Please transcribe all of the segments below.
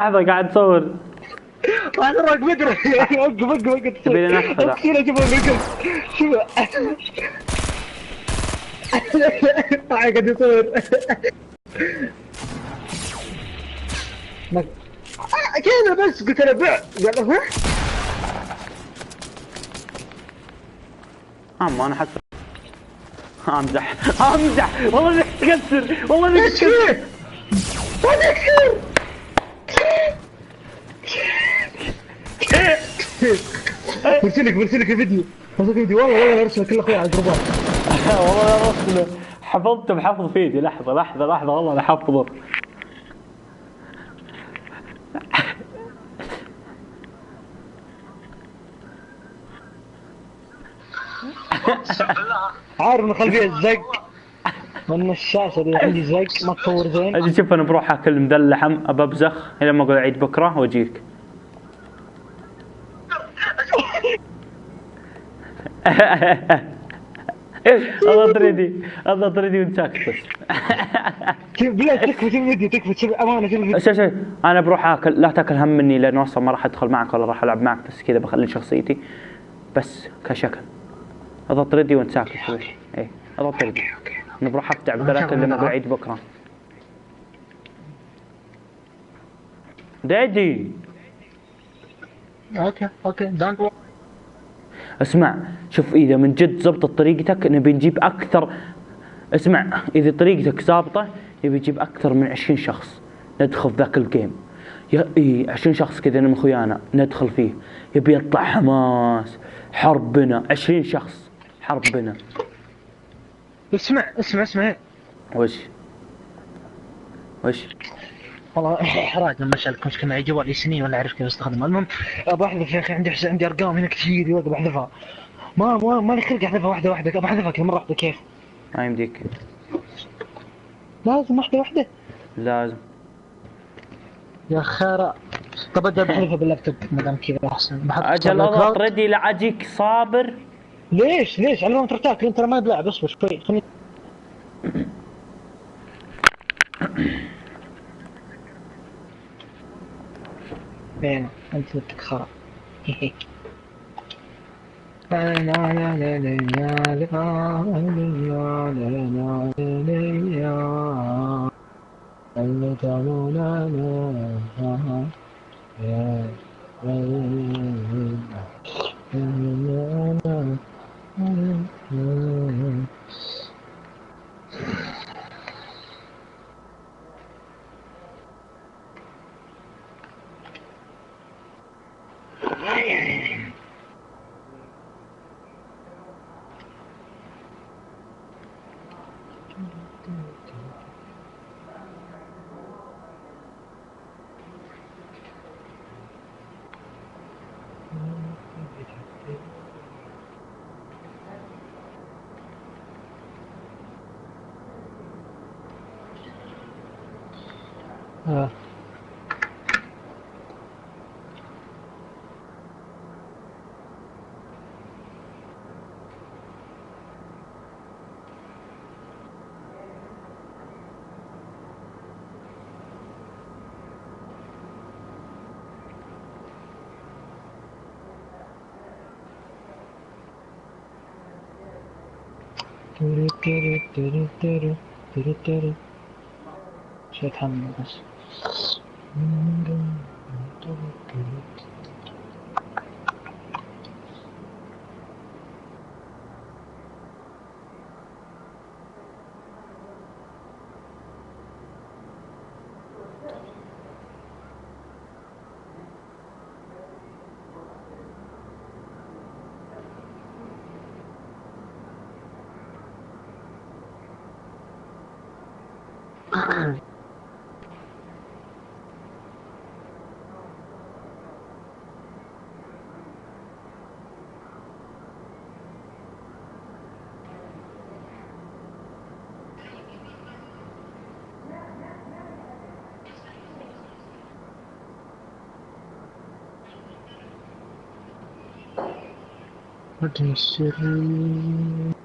لحظة قاعد تصور. احرق بدري. وقف وقف وقف. تبيني نحفظ. شوف شوف قاعد يصور. كذا بس قلت له بع، قال ها؟ اما انا حسب امزح امزح والله انك تكسر، والله انك تكسر. تكسر. برسلك برسلك الفيديو، برسلك الفيديو والله والله ارسله كل اخوي على الجروبات. والله ارسله، حفظته بحفظ فيديو. لحظة لحظة لحظة والله انا حفظه. عارف من خلفية الزق، من الشاشة اللي عندي زق ما تصور زين. اجي شوف انا بروح اكل مدلحم ابى ابزخ الى ما اقول عيد بكره واجيك. اضغط ready، اضغط ready وانت ساكت بس. شوف بالله تكفى، شوف الفيديو تكفى، شوف امانه شوف الفيديو. شوف شوف انا بروح اكل، لا تاكل هم مني لانه اصلا ما راح ادخل معك ولا راح العب معك، بس كذا بخلي شخصيتي بس كشكل. اضغط ready وانت ساكت بس. ايه اضغط ready. انا بروح افتح بثلاثة لما اقول عيد بكره. ready. okay okay don't. اسمع شوف اذا من جد زبطت طريقتك نبي نجيب اكثر. اسمع اذا طريقتك زابطه نبي نجيب اكثر من 20 شخص ندخل في ذاك ال game. يا اي 20 شخص كذا انا اخويانا ندخل فيه، يبي يطلع حماس حربنا. 20 شخص حربنا. اسمع اسمع اسمع. وش؟ وش؟ والله احراج لما اسالك، مشكلة معي جوالي سنين ولا اعرف كيف استخدمه. المهم ابى احذف يا اخي، عندي ارقام هنا كثير ابى احذفها. ما ما لي خلق احذفها واحدة واحدة، ابى احذفها كل مرة واحدة. كيف؟ ما يمديك. لازم واحدة واحدة. لازم. يا خرا. طب ابدا بحذفها باللابتوب ما دام كذا احسن. اجل اضغط ready لا اجيك صابر. ليش ليش؟ على ما تروح تاكل انت ما بلاعب، اصبر شوي خليني. فين انت بدك خرا. لا لا لا لا لا لا لا. شوية تحمل بس. وجه السري.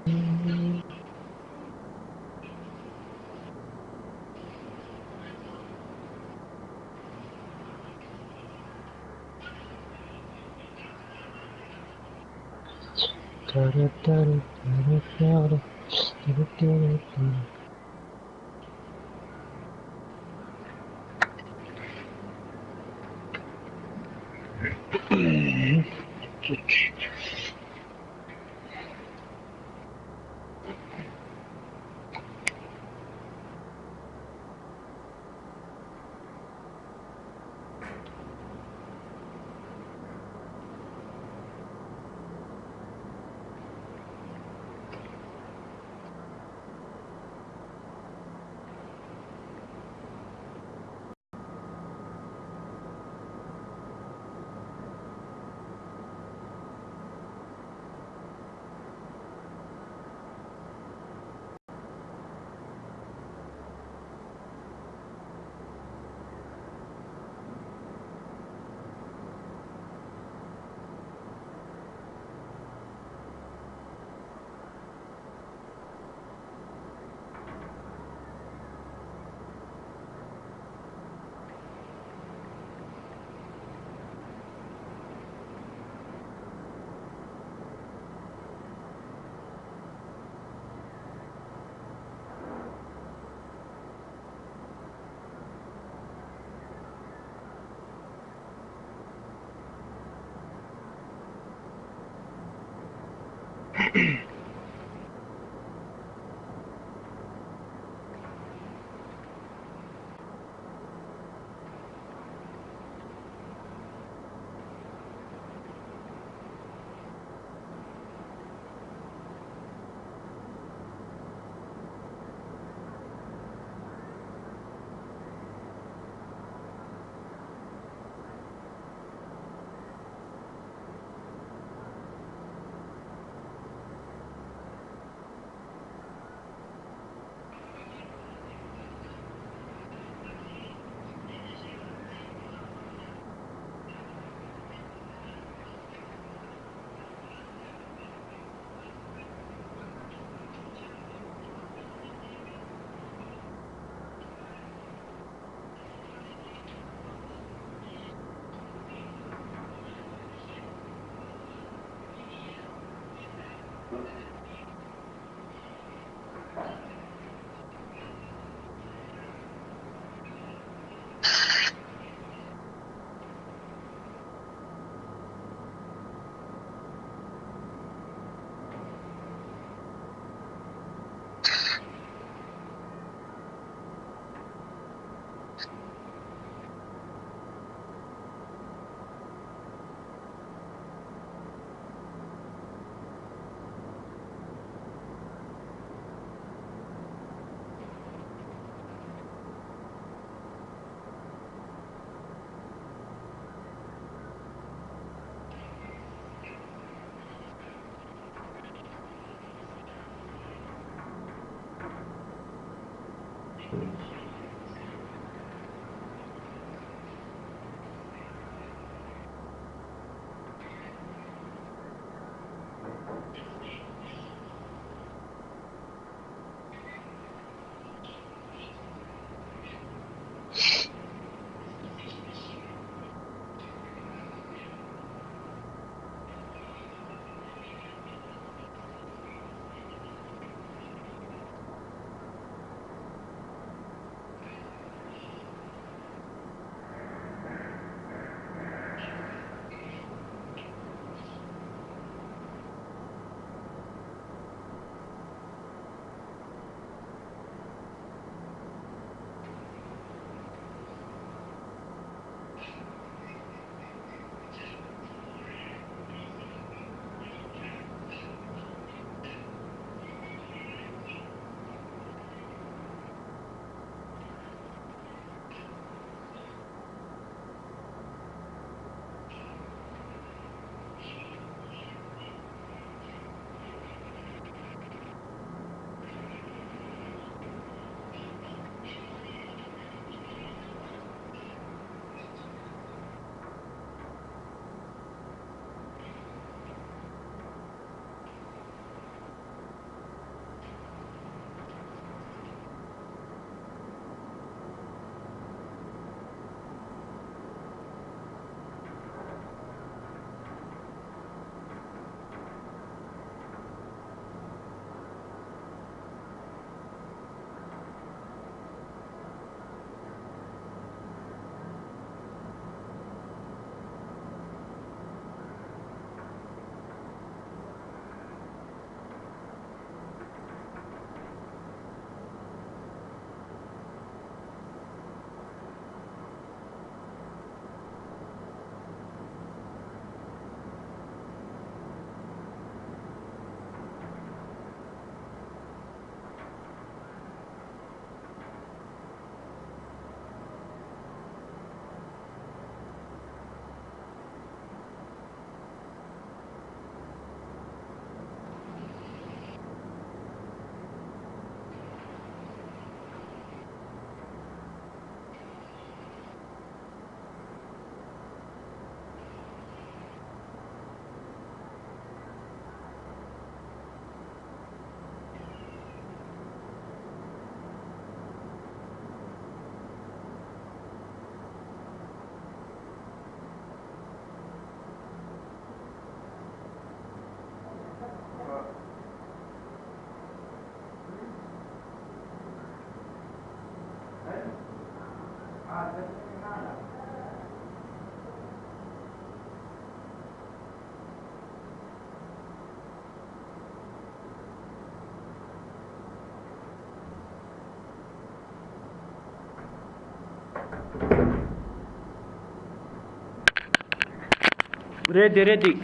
Ready ready.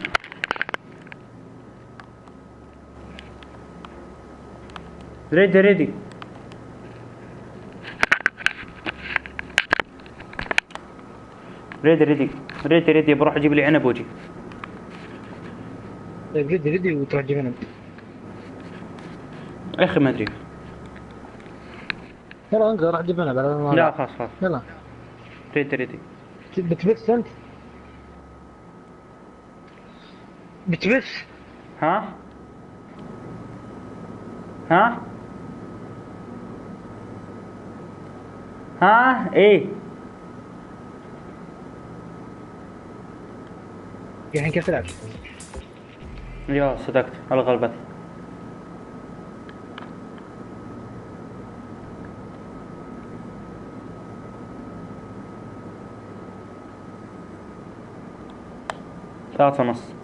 Ready ready. Ready ready ready ready، بروح اجيب لي عنب واجي. طيب ready ready وتروح تجيب عنب. يا اخي ما ادري. يلا انقل، راح تجيب عنب. لا خلاص خلاص. يلا. Ready ready. بتبث انت؟ بتبث؟ ها؟ ها؟ ها؟ ايه. الحين كيف تلعب؟ يا صدقت، الغى البث. 3:30.